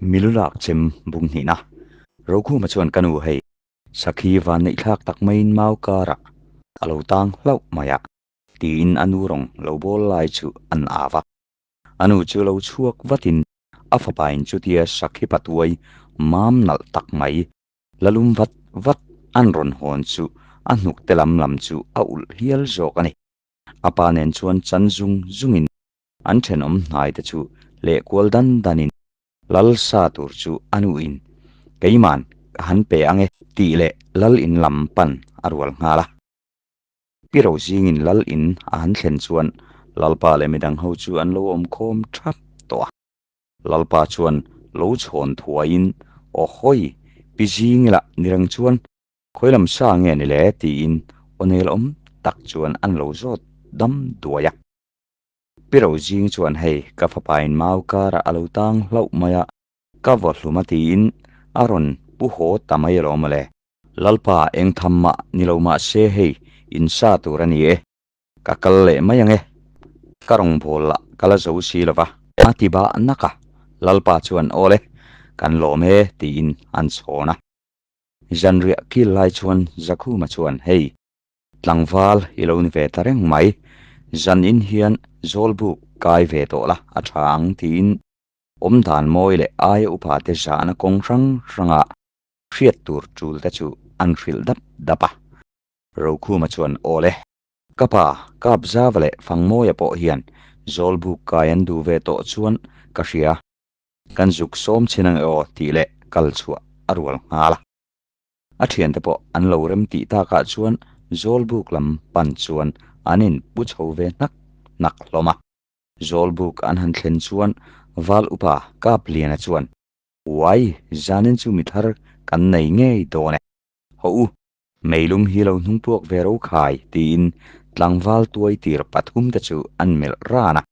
Milu lak chem bung hnihna. Rokhuma chuan ka nu hei sakhi van neih thlak tak maiin mau karah a lo tang hlauh mai a tiin a nu rawng lo bawl lai chu an au a. A nu chu lo chhuak vatin a fapain chutia sakhi patuai mam nalh tak mai la lum vat vat an rawn hawn chu a hnuk te lam lam chu a ulh hial zawk a ni. A pa nen chuan chan zung zungin an thenawm hnai te chu leh kual dan danin lal sa tur chu a nuin keiman ka han pe ang e tih leh lal in lam pan a rual nghal a. Pi Rozingin lal in a han thlen chuan Lalpa leh midang ho chu an lo awm khawm thap tawh a. Lalpa chuan lo chhawn thuaiin aw hawi Pi Zingila ni reng chuan Khawi lam sa nge ni le tiin aw nel awm tak chuan an lo zawt dam duai a. Pi Rozing chuan hei ka fapain mau karah a lo tang hlauh mai a, ka vaw hlum a tiin a rawn pu haw ta mai alawm mawle. Lalpa eng tham mah ni lo mah se hei in sa tur a ni e, ka kal leh mai ang e. Ka rawngbâwl lah ka la zo si lo va. A ti bah nak a, Lalpa chuan aw le, kan lawm e tiin an chhawn a. Zanriah kil lai chuan Zakhuma chuan hei Tlangval i lo ni ve ta reng mai, zan in hian Zawlbuk kai ve tawh la a tha ang tiin awmdan mawi leh aia upa te zahna kawng hrang hranga hriat tur tul te chu an hrilh dap dap a. Rokhuma chuan aw le, ka pa Kapzava leh Fangmawia pawh hian Zawlbuk kai an duh ve tawh chuan ka hria, kan zuk sawm chhin ang e aw tih leh kal chhuah a rual nghal a. A thiante pawh an lo rem tih takah chuan Zawlbuk lam pan chuan an in pu chho ve hnak hnak hlawm a. Zawlbuk an han thlen chuan Val Upa Kapliana chuan, Uai, zanin chu mi thar kan nei ngei dawn e. Hawh u, meilum hi lo hnung puak ve ro khai, tiin tlangval tuai tir pathum te chu an melh ran a.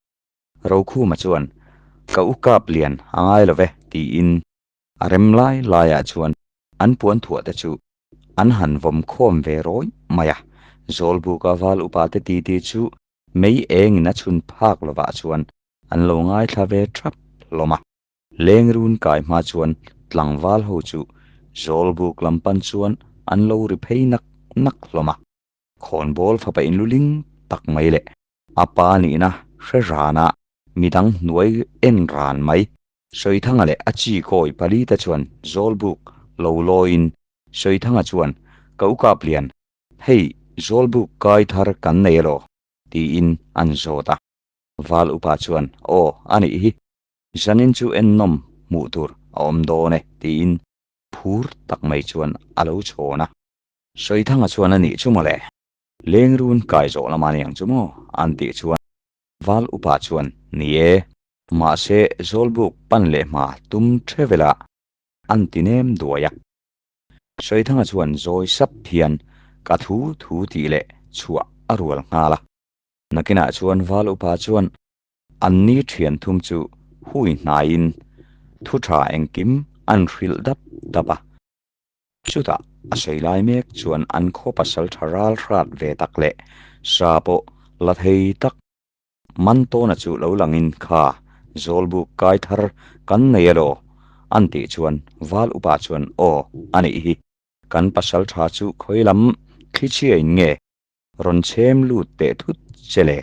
Rokhuma chuan, Ka u Kaplian a ngai lo ve, tiin A rem lai laiah chuan an puan thuah te chu an han vawm khawm ve rawih mai a, Zawlbuka val upa te titi chu mei engin a chhun phak lovah chuan an lo ngaithla ve thap hlawm a. Lengrun kai hma chuan tlangval ho chu Zawlbuk lam pan chuan an lo ri phei nak nak hlawm a. Khawnbawl fapa inluling tak mai leh a pa nihna hre rana midang hnuai en ran mai Sawithanga leh a chi kawi palite chuan Zawlbuk lo lawiin Sawithanga chuan, Ka u Kaplian, hei Zawlbuk kai thar kan nei elaw? tiin an zawt a. Val upa chuan, Aw, a nih hi. Zanin chu ennawm hmuh tur a awm dawn e, tiin phur tak mai chuan a lo chhawn a. Sawithanga chuan a nih chu mawle, Lengrun kai zawh lama niang chu maw? an tih chuan Val upa chuan, Ni e, mahse Zawlbuk pan leh hma tum the vela an ti nem duai a. Sawithanga chuan zawi sap hian ka thu thu tih leh chhuah a rual nghal a. Nakinah chuan Val upa chuan an ni thian thum chu hui hnaiin thu tha engkim an hrilh dap dap a. Chutah a sawi lai mek chuan an khaw pasal tha ral hrat ve tak leh sa pawh la thei tak Mantawna chu lo langin kha Zawlbuk kai thar kan nei elaw an tih chuan Val upa chuan aw a nih hi kan pasal tha chu khawi lam thlichhiain nge rawn chhem lut teh thut che le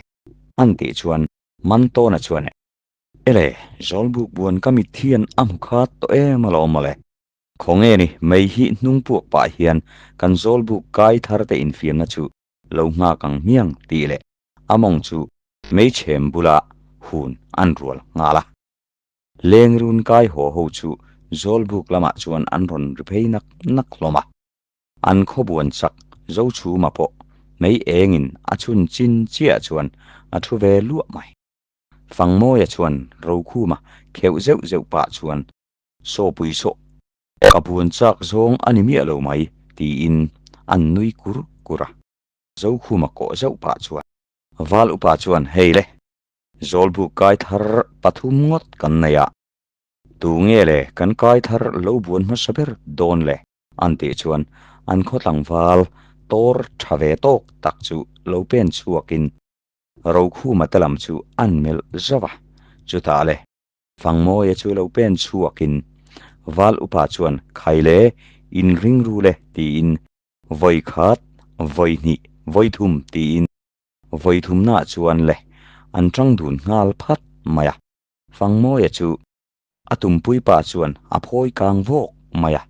an tih chuan Mantawna chuan ele Zawlbuk buan ka mithian a hmu khat tawh em alawm mawle. Khawnge ni, mei hi hnung puak pah hian kan Zawlbuk kai thar te infiamna chu lo nghak ang hmiang tih leh a mawng chu meichhem bula hun an rual nghal a. Lengrun kai haw ho chu Zawlbuk lamah chuan an rawn ri phei nak nak hlawm a. An khawbuan chak Zochhuma pawh mei engin a chhun chin chiah chuan a thu ve luah mai. Fangmawia chuan Rokhuma kheuh zeuh zeuh pah chuan Sawpui sawh, ka buan chak zawng a ni miah lo mai, tiin an nui kur kur a. Zokhuma kawh zauh pah chuan Val upa chuan, Hei le, Zawlbuk kai thar pathum ngawt kan nei a, tu nge le kan kai thar lo buan hmasa ber dawn le? an tih chuan an khaw tlangval tawr tha ve tawk tak chu lo pen chhuakin Rokhuma te lam chu an melh zauh a, chutah le, Fangmawia chu lo pen chhuakin. Val upa chuan khai le, in ring ru le tiin vawi khat, vawi hnih, vawi thum tiin vawi thumnaah chuan le an tang dun nghal phat mai a. Fangmawia chu a tumpui pa chuan a phawi kang vawk mai a,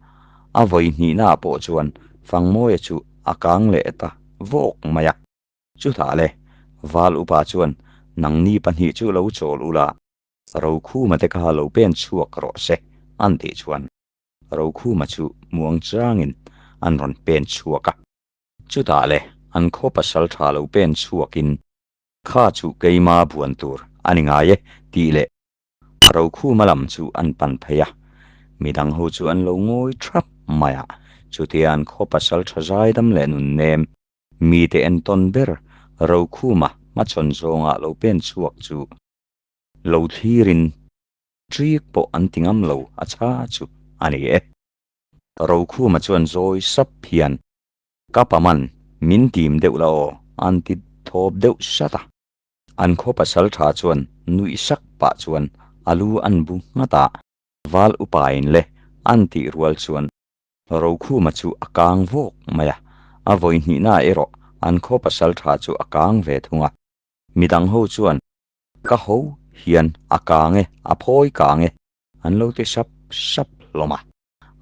a vawi hnihnaah pawh chuan Fangmawia chu a kang leh ta vawk mai a. Chutah le, Val upa chuan nangni pahnih chu lo chawl ula, Rokhuma te kha lo pen chhuak rawh se an tih chuan Rokhuma chu muang changin an rawn pen chhuak a. Chutah le, an khaw pasal tha lo pen chhuakin kha chu keima buan tur a ni ngai e tih leh Rokhuma lam chu an pan phei a. Midang ho chu an lo ngawi thap mai a, chutia an khaw pasal tha zaidam leh nunnem mite entawn ber Rokhuma hmachhawn zawngah lo pen chhuak chu lo thlirin ṭik pawh an ti ngam lo a chha chu a ni e. Rokhuma chuan zawi sap hian ka paman min tim deuh la aw an ti thawp deuh sat a. An khaw pasal tha chuan nuih sak pah chuan a lu an bu nghat a, val upain le an tih rual chuan Rokhuma chu a kang vawk mai a, a vawi hnihna erawh an khaw pasal tha chu a kang ve thung a. Midang ho chuan Ka ho hian a kang e, a phawi kang e, an lo ti sap sap hlawm a.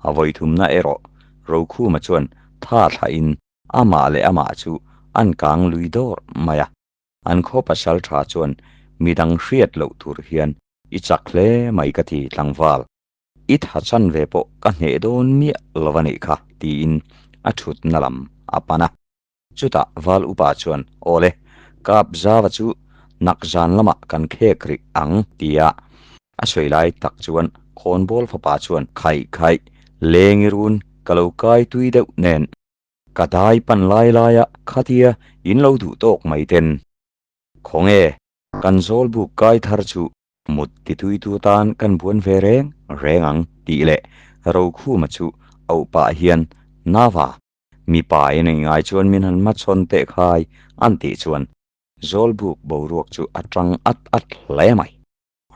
A vawi thumna erawh Rokhuma chuan tha thlahin amah leh amah chu an kang lui dawr mai a. An khaw pasal tha chuan midang hriat loh tur hian i chak hle mai ka ti tlangval. I tha chan ve pawh ka hneh dawn miah lo a nih kha tiin a thutna lam a pan a. Chutah Val upa chuan, Awle, Kap Zava chu nak zan lamah kan khek rih ang, tia a sawi lai tak chuan Khawnbawl fapa chuan, Khaih khaih, lengi run ka lo kai tui deuh nen, ka dai pan lai laia khatia in lo duh tawk mai ten. Khawnge, kan zawlbuk kai thar chu mut tituitu tan kan buan ve reng reng ang, tih leh Rokhuma chu auh pah hian, Nava, Mipa in ei ngai chuan min han hmachhawn teh khai an tih chuan Zawlbuk boruak chu a tang at at hle mai.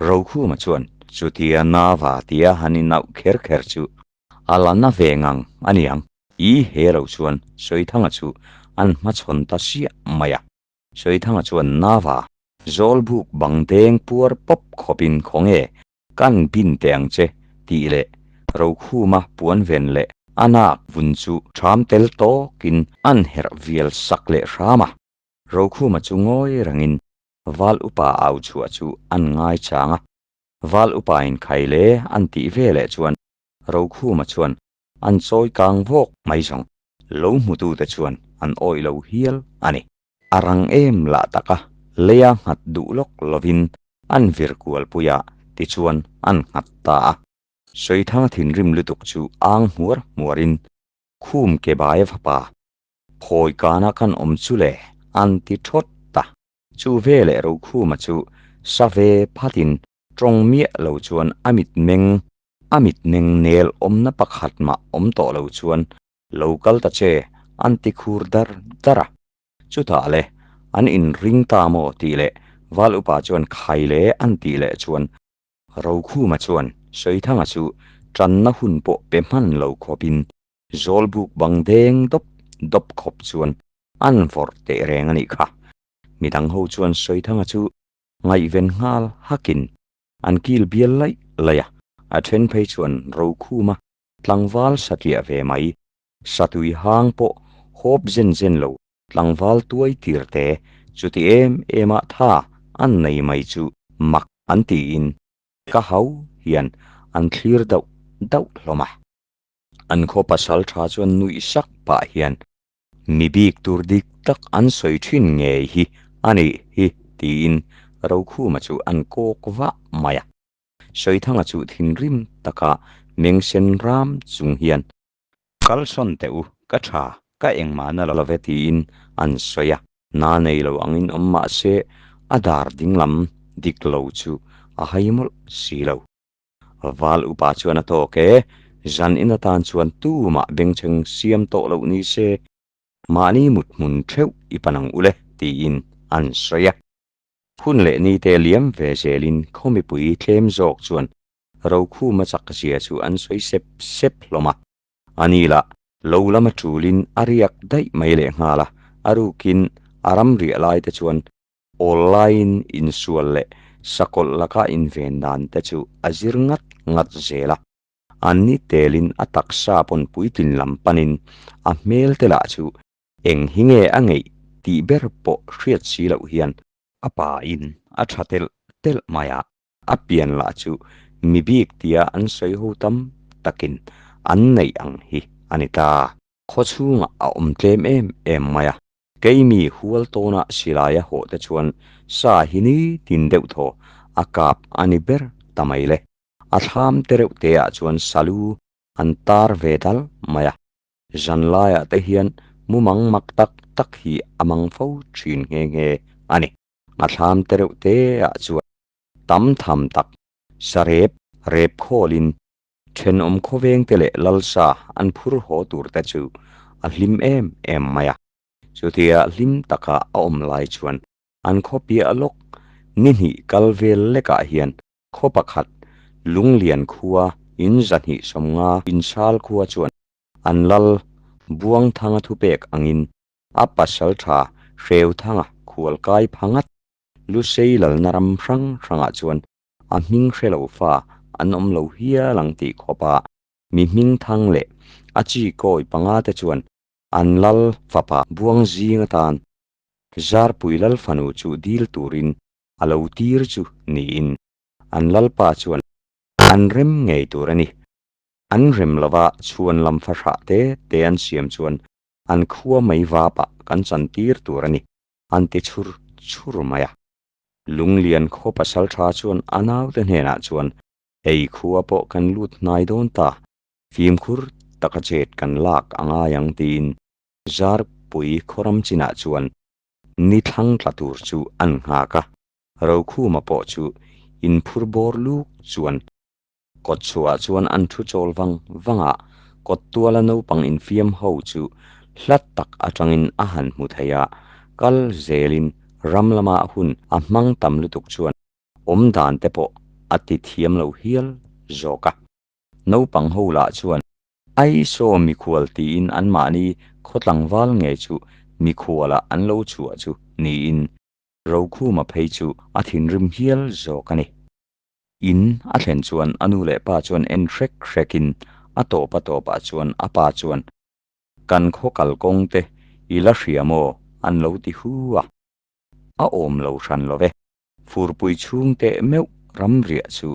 Rokhuma chuan chutia Nava tia han inauh kher kher chu a la na ve ngang a niang. I he lo chuan Sawithanga chu an hmachhawn ta siah mai a. Sawithanga chuan Nava, Zawlbuk bang deng puar pawp khawpin khawnge Kan bin teh ang che, tih leh Rokhuma puan ven leh a nak vun chu ṭham tel tawkin an herh vial sak leh hram a. Rokhuma chu ngawi rengin Val upa au chhuah chu an ngai chang a. Val upain khai le an tih ve leh chuan Rokhuma chuan an chawi kang vawk mai zawng. Lo hmutute chuan an awih lo hial a ni. A rang em lah taka leia nghat duh lawk lovin an vir kual pui a, tichuan an nghat ta a. Sawithanga thinrim lutuk chu ang hmuar hmuarin khum ke bai a fapa, Phawi kana kan awm chu le, an ti thawt ta. Chu veleh Rokhuma chu sa ve phatin tawng miah lo chuan a mitmeng a mitmeng nel awmna pakhat mah awm tawh lo chuan Lo kal ta che, an ti khur dar dar a. Chutah le, an inring ta maw tih leh Val upa chuan khai le an tih leh chuan Rokhuma chuan Sawithanga chu tanna hun pawh pe hman lo khawpin Zawlbuk bang deng dawp dawp khawp chuan an vawrh teh reng a nih kha. Midang ho chuan Sawithanga chu ngaihven nghal hakin an kil bial laih laih a, a then phei chuan Rokhuma Tlangval satliah ve mai, satui hang pawh hawp zen zen lo tlangval tuai tir te chuti em em ah tha an nei mai chu mak an tiin ka hau hian an thlir dauh dauh hlawm a. An khaw pasal tha chuan nuih sak pah hian mi bik tur dik tak an sawi thin ngei hi a nih hi tiin Rokhuma chu an kawk vah mai a. Sawithanga chu thinrim taka meng sen ram chung hian, Kal sawn teh u, ka tha, ka engmah na lo ve tiin an sawi a. Na nei lo angin awm mah se a dar dinglam dik lo chu a hai mawlh si lo. Val upa chuan a tawk e, zan in atan chuan tumah bengchheng siam tawh loh ni se, mahni mut hmun theuh i pan ang ule tiin an sawi a. Hun leh nite liam ve zelin khaw mipui tlem zawk chuan Rokhuma chak zia chu an sawi sep sep hlawm a. Ani lah lo lama tulin a riak daih mai lehnghal a, a rukin a ram riah lai te chuan awl laiin insual leh sakawlh laka inven dan te chu a zir ngat ngat zel a. An ni telin a taksa pawn puitlin lam panin a hmel te lah chu eng hi nge a ngeih tih ber pawh hriat si loh hian a pa in a tha telh telh mai a. A pian lah chu mi bik tia an sawi ho tam takin an neih ang hi a ni ta. Khaw chhungah a awm tlem em em mai a, keimi hual tawna silai a hawh te chuan sa hi nitin deuh thaw a kap a ni ber ta mai le. A thlam te reuh te ah chuan salu an tar ve dal mai a, zan laiah te hian mumang mak tak tak hi a mang fo thin nghe nghe a ni. A thlam te reuh te ah chuan tam tham tak sarep rep khawlin thenawm khawveng te leh lalsa an phur haw tur te chu a hlim em em mai a. Chutia hlim taka a awm lai chuan an khaw piah lawk ni hnih kal vel lekah hian khaw pakhat Lunglian khua in 250 inchhal khua chuan an lal Buangthanga thupek angin a pasal tha Hreuthanga khualkai pha ngat Lusei lalna ram hrang hrangah chuan a hming hre lo fa an awm lo hial ang tih khawpa mi hming thang leh a chi kawi panga te chuan an lal fapa buang zing atan Zarpui lal fanu chu dil turin a lo tir chu niin an lalpa chuan an rem ngei tur a ni. An rem lova chhuan lam fahrah te te an siam chuan an khua mai vapah kan chan tir tur a ni, an ti chhur chhur mai a. Lunglian khaw pasal tha chuan a naute hnenah chuan, Hei khua pawh kan lut hnai dawn ta, fimkhur taka chet kan lak a ngai ang tiin Zarpui khawram chinah chuan ni thlang tla tur chu an nghak a, Rokhuma pawh chu inphur bawr luk chuan kawt chhuah chuan an thu chawl vang vang a, kawt tuala naupang infiam ho chu hlat tak atangin a han hmu thei a, kal zelin ram lama hun a hmang tam lutuk chuan awm dan te pawh a ti thiam lo hial zawk a. Naupang ho lah chuan Aisaw mikhual tiin anmahni khaw tlangval ngei chu mikhualah an lo chhuah chu niin Rokhuma phei chu a thinrim hial zawk a ni. In a thlen chuan a nu leh pa chuan en hrek hrekin a tawp a tawpah chuan a pa chuan Kan khaw kalkawng te i la hria maw? an lo ti hu a. A awm lo hran lo ve. Furpui chhungte meuh ramriah chu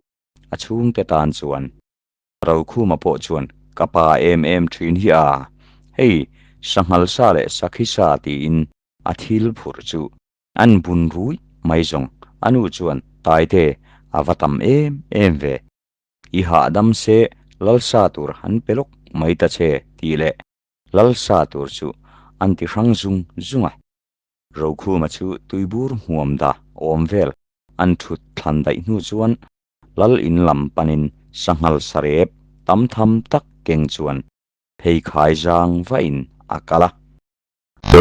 a chhungte tan chuan Rokhuma pawh chuan ka pa em em thin hi a, hei sanghal sa leh sakhi sa tiin a thil phurh chu an bun rui mai zawng. A nu chuan Taite a va tam em em ve, i hahdam se lal sa tur han pe lawk mai ta che tih leh lal sa tur chu an ti hrang zung zung a. Rokhuma chu tuibur hmuam da awm vel an thut thlan daih hnu chuan Lal in lam panin sanghal sarep tam tham tak keng chuan pheikhai zang vahin a kal a.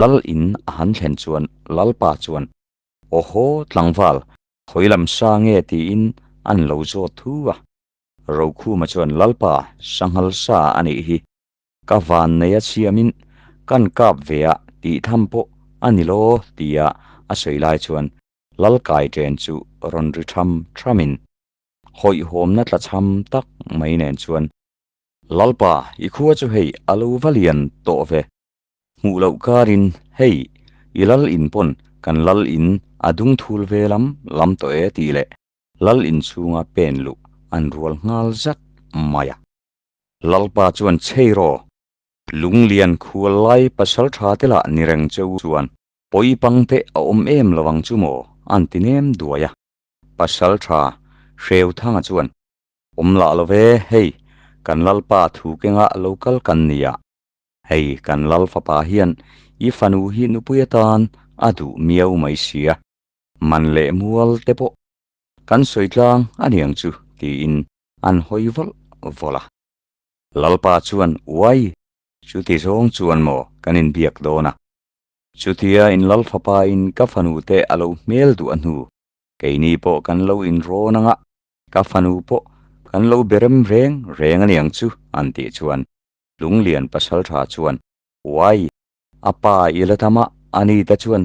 Lal in a han thlen chuan Lalpa chuan, Awhaw tlangval, khawi lam sa nge tiin an lo zawt thu a. Rokhuma chuan Lalpa sanghal sa a nih hi, ka van nei a chhiamin kan kap ve a tih tham pawh a ni lo tia a sawi lai chuan Lalkai chen chu rawn ri tham thamin hawihhawmna tla chham tak mai nen chuan, Lalpa, i khua chu hei a lo va lian tawh ve. Hmuh loh karin hei i lal in pawn kan lal in a dung thul ve lam lam tawh e tih leh lal in chhunga pen luh an rual nghal zat mai a. Lalpa chuan chhei rawh, Lunglian khual lai pasal tha te lah ni reng cheu chuan Pawi pang te a awm em lo ang chu maw? an ti nem duai a. Pasal tha Hreuthanga chuan, Awm lah lo ve, hei, kan Lalpa thu kenga lo kal kan ni a. Hei, kan Lal fapa hian i fanu hi nupui atan a duh miau mai sia. Man leh mual te pawh kan sawi tlang a niang chu, tiin an hawi vawlh vawlh a. Lalpa chuan, Uai, chuti zawng chuan maw kan inbiak dawn a? Chutia in lal fapa in ka fanu te a lo hmel duh a hnu, keini pawh kan lo inrawn anga, ka fanu pawh Kan lo berem reng reng a niang chu an tih chuan Lunglian pasaltha chuan Uai, a pa i la tam a, ani te chuan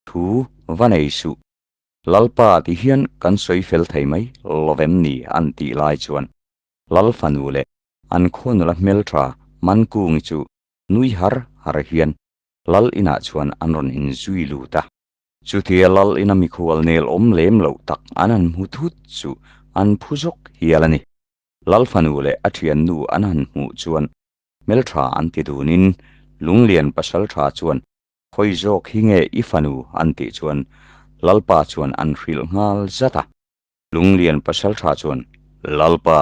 thu va nei suh. Lalpa ti hian kan sawi fel thei mai lovem ni an tih lai chuan Lal fanu leh an khaw nula hmeltha Mankungi chu nui har har hian Lal inah chuan an rawn inzui lut a. Chutia Lal ina mikhual nel awm lem loh tak an han hmu thut chu an phu zawk hial a ni. Lal fanu leh a thiannu an han hmuh chuan hmeltha an ti dunin Lunglian pasaltha chuan Khawi zawk hi nge i fanu an tih chuan Lalpa chuan an hrilh nghal zat a. Lunglian pasaltha chuan Lalpa,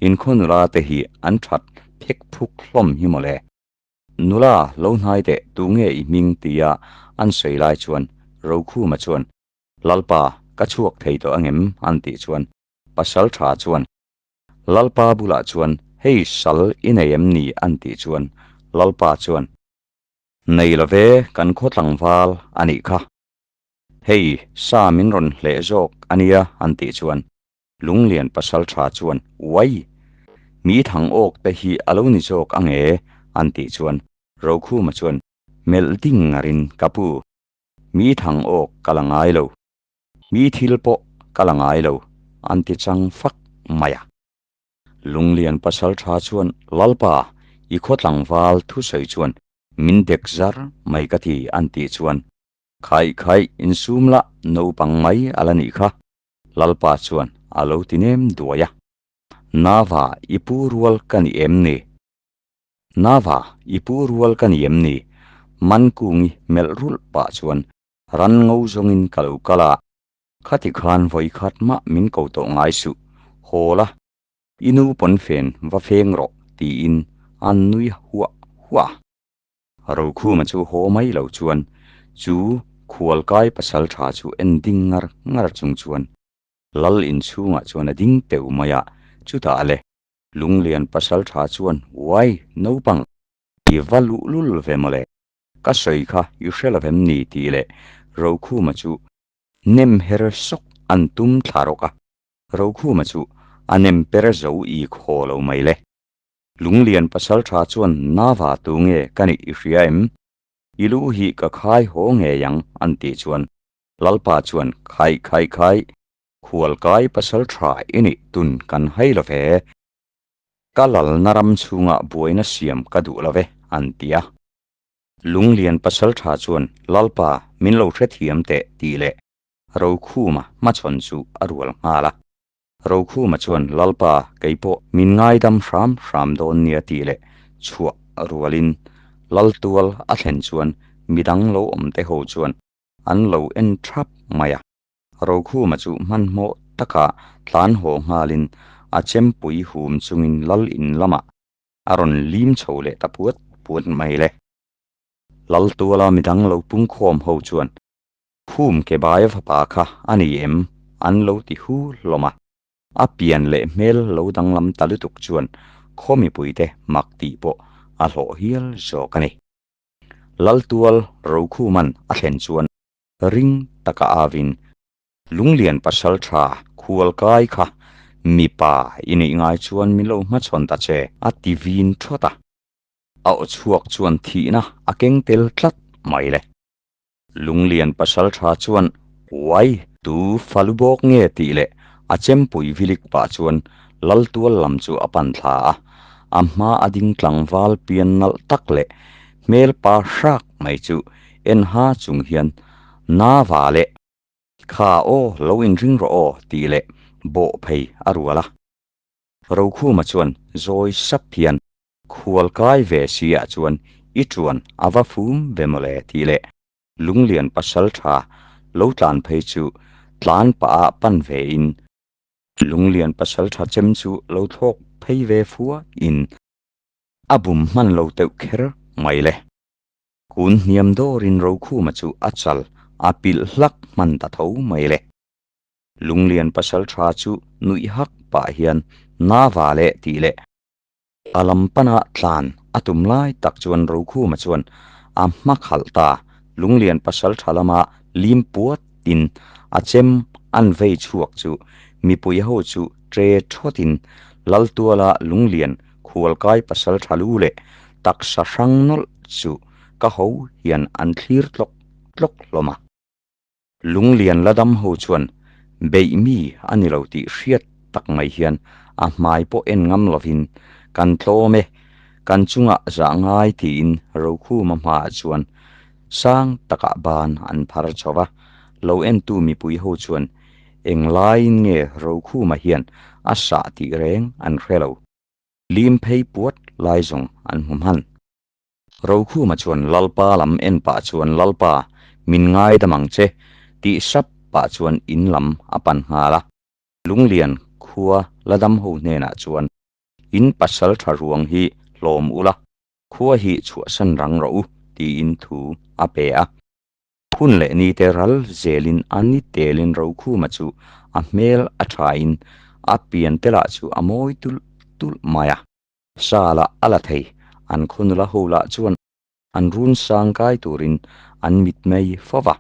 inkhaw nula te hi an that phek phuk hlawm hi mawle. Nula lo hnai teh tu nge i hming tia an sawi lai chuan Rokhuma chuan Lalpa, ka chhuak thei tawh angem an tih chuan Pasaltha chuan Lalpa bulah chuan hei sal i nei em ni an tih chuan Lalpa chuan Nei lo ve, kan khaw tlangval a nih kha. Hei, sa min rawn hleh zawk a nia an tih chuan Lunglian pasaltha chuan Uai! Mi thang awk te hi a lo ni zawk ang e an tih chuan Rokhuma chuan melh ding ngarin Ka pu, mi thang awk ka la ngai lo, mi thil pawh ka la ngai lo an ti chang fak mai a. Lunglian pasaltha chuan Lalpa, i khaw tlangval thusawi chuan min dek zar mai ka ti an tih chuan Khaih khaih insum lah naupang mai a la nih kha Lalpa chuan a lo ti nem duai a. Nava i pu rual ka ni em ni? Nava i pu rual ka ni em ni? Mankungi melh rulh pah chuan ran ngo zawngin ka lo kal a, Khati khan vawi khat mah min ko tawh ngai suh, haw la, i nu pawnfen va feng rawh tiin an nui huah huah a. Rokhuma chu haw mai lo chuan chu khualkai pasal tha chu en ding ngar ngar chung chuan lal inchhungah chuan a ding teuh mai a, chutah le Lunglian pasal tha chuan uai naupang i va luhlul ve mawle, ka sawi kha i hre lovem ni tih leh Rokhuma chu Nem her sawk an tum thla rawk a, Rokhuma chu a nem per zo i khaw lo mai le. Lunglian pasaltha chuan Nava tu nge ka nih i hria em? I lu hi ka khai haw ngei ang an tih chuan Lalpa chuan Khai khai khai, khualkai pasaltha i nih tun kan hai lo ve. Ka lalna ram chhungah buaina siam ka duh lo ve an ti a. Lunglian pasaltha chuan Lalpa min lo hrethiam teh tih leh Rokhuma hmachhawn chu a rual nghal a. Rokhuma chuan Lalpa keipawh min ngaidam hram hram dawn nia tih leh chhuah rualin Laltual a thlen chuan midang lo awm te ho chuan an lo en thap mai a. Rokhuma chu hmanhmawh taka tlan haw nghalin a chempui hum chungin Lal in lamah a rawn lim chho leh ta puat puat mai le. Laltuala midang lo pungkhawm ho chuan Khum ke baia fapa kha a ni em? an lo ti hu hlawm a. A pian leh hmel lo danglam ta lutuk chuan khaw mipuite mak tih pawh a hlawh hial zawk a ni. Laltual Rokhuman a thlen chuan ring taka avin Lunglian pasal tha khual kai kha mipa i neih ngai chuan min lo hmachhawn ta che a ti vin thawt a. A aw chhuak chuan thihna a keng tel tlat mai le. Lunglian pasal tha chuan uai tu falu bawk nge tih leh a chempui vilik pah chuan Laltual lam chu a pan thla a. A hma a ding tlangval pian nalh tak leh hmel pa hrak mai chu en ha chung hian Nava leh Kha aw, lo inring rawh aw, tih leh bawh phei a rual a. Rokhuma chuan zawi sap hian khual kai ve si ah chuan i tuan a va fum ve mawle tih leh Lunglian pasal tha lo tlan phei chu tlan pah ah pan ve in Lunglian pasal tha chem chu lo thlawk phei ve fua in a bum hman lo teuh kher mai le. Kun hniam dawrin Rokhuma chu a chal a pilh hlak hman ta tho mai le. Lunglian pasal tha chu nuih hak pah hian Nava leh tih leh a lam pana tlan a tum lai tak chuan Rokhuma chuan a hma khalh ta. Lunglian pasal tha lama lim puat in a chem an vei chhuak chu mipui ho chu tre thawt in. Laltuala lunglian khualkai pasal tha lu leh taksa hrang nawlh chu ka ho hian an thlir tlawk tlawk hlawm a. Lunglian la dam ho chuan beih mi a ni lo tih hriat tak mai hian a hmai pawh en ngam lovin kan tlawm e, kan chungah zah ngai tiin Rokhuma hmaah chuan sang takah ban an phar chho va, lo entu mipui ho chuan Englaiin nge Rokhuma hian a sah tih reng an hre lo. Lim phei puat lai zawng an hmu hman. Rokhuma chuan Lalpa lam en pah chuan Lalpa, min ngaidam ang che tih sap pah chuan in lam a pan nghal a. Lunglian khua la dam ho hnenah chuan in pasal tha ruang hi hlawm ula, khua hi chhuahsan rang rawh u tiin thu a pe a. Hun leh ni te ral zelin a ni telin Rokhuma chu a hmel a thain a pian te lah chu a mawi tulh tulh mai a. Sa lah a la thei, an khaw nula ho lah chuan an run sang kai turin an mitmei fo va.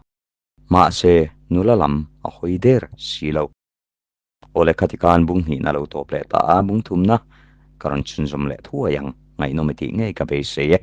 Mahse, nula lam a hawi der si lo. Awle khati khan bung hnihna lo tawp leh ta a, bung thumna ka rawn chhunzawm leh thuai ang, ngaihnawm i tih ngei ka beisei e.